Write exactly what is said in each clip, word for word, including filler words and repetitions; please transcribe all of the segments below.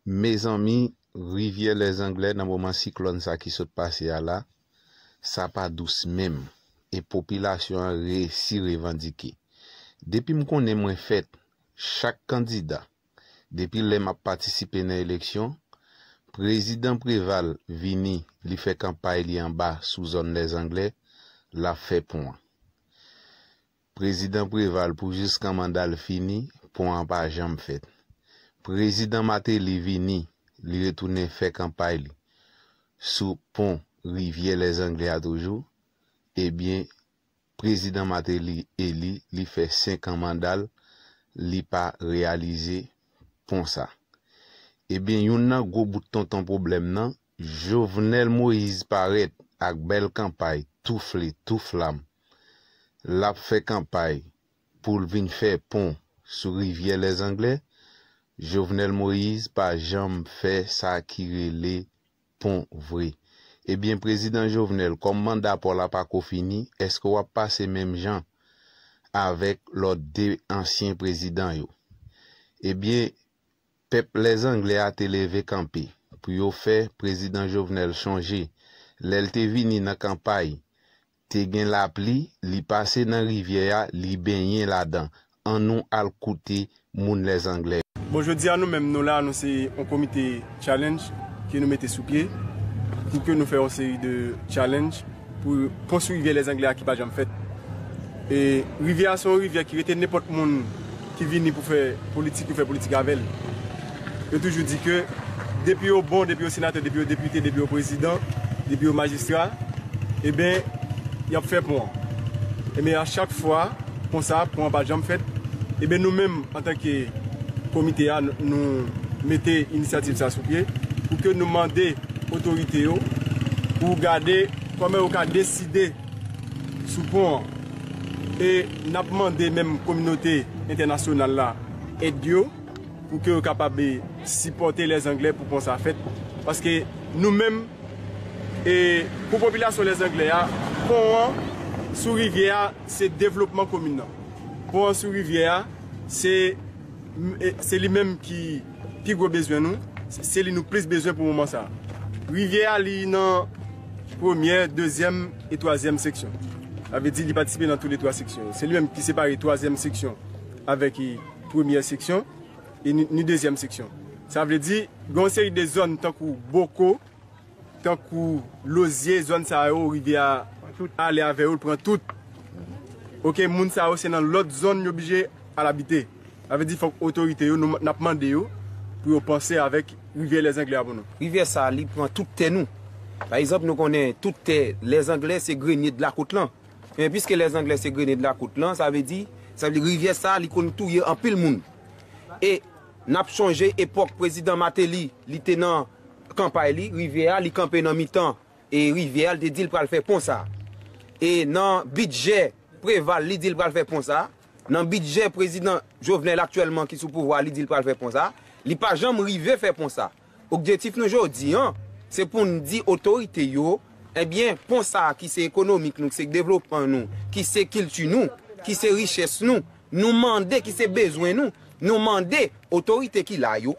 Mezanmi, rivyè Lèzanglè nan moman siklòn sa ki sot pase a la, sa pa dous menm, e popilasyon an resi revandike. Depi m konnen mwen fèt, chak kandida, depi lè m ap patisipe nan eleksyon, prezidan Preval vini, li fè kanpay li anba sou zòn Lèzanglè, l ap fè pon an. Prezidan Preval pou jiskan manda l fini, pon an pa janm fèt. Prezidan Mateli vini, li retounen fè kanpay li sou pon rivyè Lèzanglè a toujou, ebyen, prezidan Mateli eli, li fè senk an manda l, li pa reyalize pon sa. Ebyen, youn nan gwo bout tonton pwoblèm nan, Jovenel Moïse parèt ak bèl kanpay, tou fle, tou flam. L ap fè kanpay pou l vin fè pon sou rivyè Lèzanglè. Jovenel Moïse pa janm fè sa ki rele pon vre. Ebyen, prezidan Jovenel, kòm manda pa w la pako fini, èske w ap pase menm jan avèk lòt de ansyen prezidan yo? Ebyen, pèp Lèzanglè a te leve kanpe pou yo fè prezidan Jovenel chonje. Lè l te vini nan kanpay, te gen lapli, li pase nan rivyè a, li benyen ladan. Annou al koute moun Lèzanglè yo. Bon, jodi a nou menm nou la, nou se yon komite challenge ke nou mete sou pye pou ke nou fè yon seri de challenge pou pon sou rivyè Lèzanglè a ki pa janm fèt. E rivyè a se yon rivyè ki rete nenpòt moun ki vini pou fè politik, pou fè politik avè l. Yo toujou di ke depi yo bon, depi yo senatè, depi yo depite, depi yo prezidan, depi yo majistra, eben, y ap fè pon an. Eben, a chak fwa, pon sa, pon an pa janm fèt. Eben, nou menm, antanke komite a, n-, nou mete inisyativ sa sou pye pou ke nou mande otorite yo pou gade kòman yo ka deside sou pon an. E n ap mande menm kominote entènasyonal la èd yo pou ke yo kapab sipòte Lèzanglè pou pon sa fèt. Paske nou menm, e, pou popilasyon Lèzanglè a, pon an sou rivyè a, se devlopman komin nan. Pon an sou rivyè a, se, e, se li menm ki pi gwo bezwen nou, se, se li nou plis bezwen pou moman sa a. Rivyè a, li nan premyè, dezyèm e twazyèm seksyon. Sa vle di, li patisipe nan toulètwa seksyon yo. Se li menm ki separe twazyèm seksyon avèk, e, premyè seksyon, e ni, ni dezyèm seksyon. Sa vle di, gen yon seri de zòn tankou Boko, tankou Lozye, zòn sa yo, rivyè a ale avè yo, l pran tout. Oke, moun sa yo, se nan lòt zòn yo blije al abite. Sa vle di, fòk otorite yo, nou, n ap mande yo pou yo panse avèk rivyè Lèzanglè a pou nou. Rivyè sa, li pran tout tè nou. Pa egzanp, nou konnen tout tè Lèzanglè, se grenye de lakot lan. Men piske Lèzanglè se grenye de lakot lan, sa vle di, sa vle di rivyè sa, li konn touye anpil moun. E n ap chonje epòk prezidan Mateli, li te nan kanpay li, rivyè a, li kanpe nan mitan, e rivyè a, li te di l pral fè pon sa. E nan bidjè Preval, li di l pral fè pon sa. Nan bidjè prezidan Jovenel aktyèlman ki sou pouvwa, li di l pral fè pon sa. Li pa janm rive fè pon sa. Objektif nou jodi an, se pou n di otorite yo, ebyen, pon sa a ki se ekonomik nou, ki se devlopman nou, ki se kilti nou, ki se richès nou, nou mande, ki se bezwen nou, nou mande otorite ki la yo,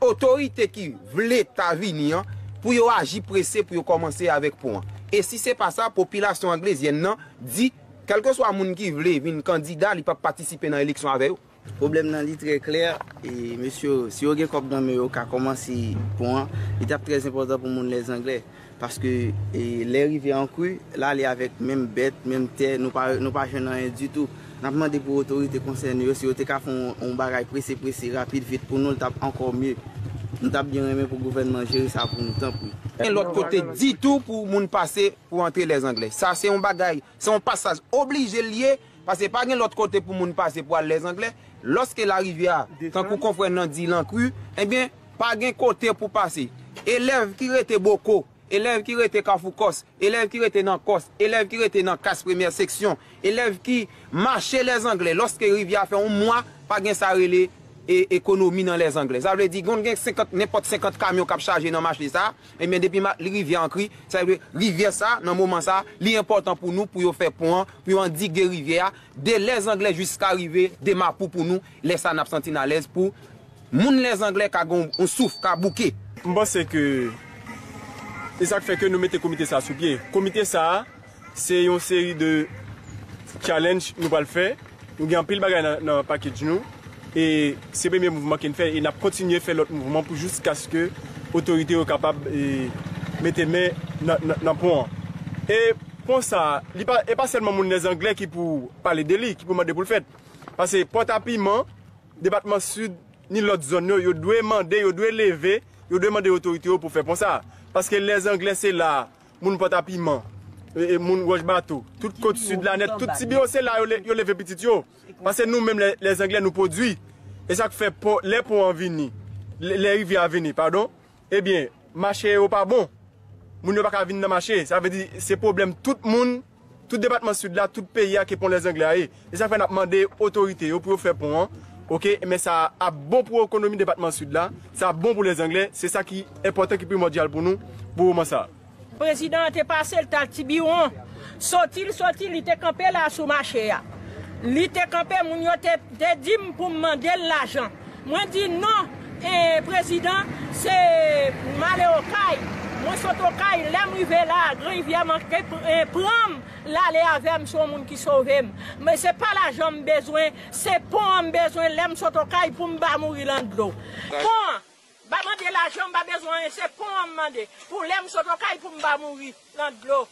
otorite ki vle ta vini an, pou yo aji prese, pou yo kòmanse avèk pon an. E si se pa sa, popilasyon anglezyèn nan di, kèlkeswa moun ki vle vin kandida, li p ap patisipe nan eleksyon avè yo. Pwoblèm nan li trè klè, e mesye yo, si yo gen kòb nan men yo, yo ka kòmanse pon an, li t ap trè enpòtan pou moun Lèzanglè. Paske, e, lè rivyè an kri, l ale avèk menm bèt, menm tè, nou pa, nou pa jwenn anyen ditou. N ap mande pou otorite konsène yo, si yo te ka fè yon, yon bagay prese, prese, rapid, vit pou nou, l t ap ankò mye. Nou t ap byen renmen pou gouvènman jere sa pou nou, tanpri. Gen lòt kote ditou pou moun pase pou antre Lèzanglè. Sa se yon bagay, se yon pasaj oblije l ye, paske pa gen lòt kote pou moun pase pou al Lèzanglè. Lòske larivyè a, tankou konfrè n nan di l an kri, ebyen, pa gen kote pou pase. Elèv ki rete Boko, elèv ki rete Kafou Kòs, elèv ki rete nan Kòs, elèv ki rete nan Kas premyè seksyon, elèv ki mache Lèzanglè, lòske rivyè a fè yon mwa, pa gen sa rele e ekonomi nan Lèzanglè. Sa vle di, konn gen senkant, nenpòt senkant kamyon k ap chaje nan mache sa, ebyen, depi ma-, rivyè an kri, sa vle rivyè sa, nan moman sa, li enpòtan pou nou, pou yo fè pon an, pou yo andige rivyè a, de Lèzanglè jiska rive de Mapou pou nou, lè sa n ap santi n alèz pou Moun Lèzanglè ka gen yon souf, ka bouke. M panse ke se sa k fè ke nou mete komite sa sou pye. Komite sa a, se yon seri de challenge nou pral fè. Nou gen anpil bagay nan, nan package nou. E se premye mouvman ke n fè e n ap kontinye fè lòt mouvman pou jiskaske otorite yo kapab e, mete men nan, nan, nan pon an. E pon sa, li pa, e pa sèlman moun Lèzanglè ki pou pale de li, ki pou mande pou l fèt. Pase Pòtapiman, depatman Sid, ni lòt zòn yo, yo dwe mande, yo dwe leve, yo dwe mande otorite yo pou fè pon sa. Pase Lèzanglè se la, moun Pòtapiman, e, e, moun Wòch Bato, tout kot Sid la nèt, tout Tibiwo se la yo, le- yo leve pitit yo. Pase nou menm Lè- Lèzanglè nou pwodui. E sa k fè pon, lè pon an vini, lè, lè rivyè a vini, padon, ebyen, mache yo pa bon. Moun yo pa ka vin nan mache. Sa vle di, se pwoblèm tout moun, tout depatman Sid la, tout peyi a ke pon Lèzanglè a ye. E sa k fè n ap mande otorite yo pou yo fè pon an. Oke, men sa ap bon pou ekonomi depatman Sid la, sa ap bon pou Lèzanglè, se sa ki enpòtan, ki primòdyal pou nou pou moman sa a. Prezidan an te pase, l t al Tibiwon. Soti l soti, li te kanpe la sou mache a. Li te kanpe, moun yo te, te di m pou m mande l lajan. Mwen di non, e, prezidan, se m ale Okay. Mwen sot Okay, lè m rive la, Gran Rivyè manke pr- e, pran m, l ale avè m, se yon moun ki sove m. Men se pa lajan m bezwen, se pon an m bezwen, lè m sot Okay pou m pa mouri lan dlo. Pon an, pa mande lajan, m pa bezwen anyen, se pon an m mande. Pou lè m sot Okay pou m pa mouri lan dlo.